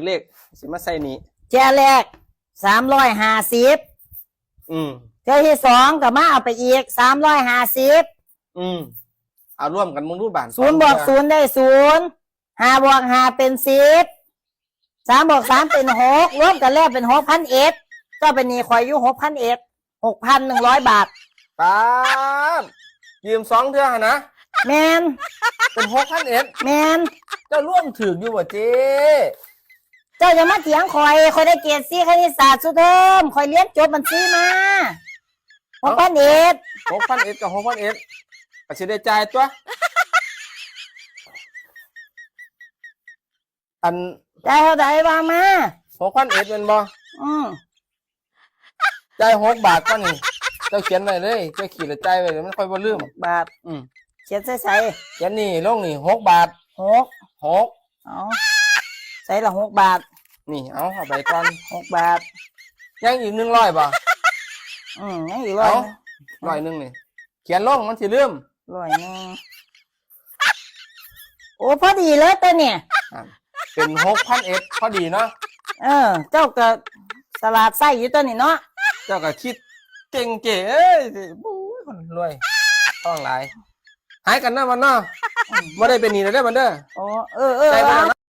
ເລກ ຊິມາໃສ່ນີ້ ເທື່ອແລກສາມຮ້ອຍຫ້າສິບ ອືມ ເທື່ອທີສອງກໍມາເອົາໄປອີກສາມຮ້ອຍຫ້າສິບ ອືມ ເອົາລວມກັນເບິ່ງດູບາດ ສູນບວກສູນໄດ້ສູນ ຫ້າບວກຫ້າເປັນສິບ ສາມບວກສາມເປັນຫົກ ລວມກັນແລ້ວເປັນຫົກພັນເອັດ ເຈົ້າເປັນໜີ້ຂ້ອຍຢູ່ຫົກພັນເອັດ ຫົກພັນໜຶ່ງຮ້ອຍບາດ. ປາດ ຢືມສອງເທື່ອຫັ້ນນະ? ແມ່ນ. ເປັນຫົກພັນເອັດ? ແມ່ນ. ເຈົ້າລວມຖືກຢູ່ບໍ່ເຈ້? ເຈົ້າຢ່າມາຖຽງຂ້ອຍ ຂ້ອຍໄດ້ເກຣດສີ່ຄະນິດສາດສຸດເທີມ ຂ້ອຍຮຽນຈົບບັນຊີມາ. ເອົ້າ ຫົກພັນເອັດ ຫົກພັນເອັດກັບຫົກພັນເອັດ ກໍຊິໄດ້ຈ່າຍຕົວະ. ອັນ ຈ່າຍເທົ່າໃດວ່າມາ? ຫົກພັນເອັດແມ່ນບໍ່? ອືມ ຈ່າຍຫົກບາດກ່ອນນີ້ ເຈົ້າຂຽນໄວ້ເລີຍ ເຈົ້າຂີດແລ້ວຈ່າຍໄວ້ເລີຍ ມັນຄ່ອຍບໍ່ລືມ. ຫົກບາດ ອືມ ຂຽນໃສ່ໃສ? ຂຽນນີ້ລົງນີ້ ຫົກບາດ. ຫົກ ຫົກ ເອົາ ໃສ່ລະຫົກບາດ. ນີ້ ເອົາ ເອົາໄປກ່ອນ ຫົກບາດ. ຍັງອີກໜຶ່ງຮ້ອຍບໍ່? ອືມ ຍັງອີກຮ້ອຍ ເອົາ ໜຶ່ງ ຮ້ອຍໜຶ່ງນີ້ ຂຽນລົງ ມັນຊິລືມ. ຮ້ອຍໜຶ່ງ ໂອ້ ພໍດີເລີຍຕົວນີ້ ອ່າ ເປັນຫົກພັນເອັດ ພໍດີເນາະ. ເອີ ເຈົ້າກໍສະຫຼາດໃຊ້ຢູ່ຕົວນີ້ເນາະ ເຈົ້າກໍຄິດເກັ່ງເຈ້ເອີຍ. ໂອ້ຍ ຄົນລວຍ ທອງຫຼາຍ ຫາຍກັນນະມັນເນາະ. ອືມ ບໍ່ໄດ້ເປັນໜີ້ແລ້ວເດີມັນເດີ. ອໍ ເອີໆ ໃຊ້ບໍ່ໄດ້ເນາະ.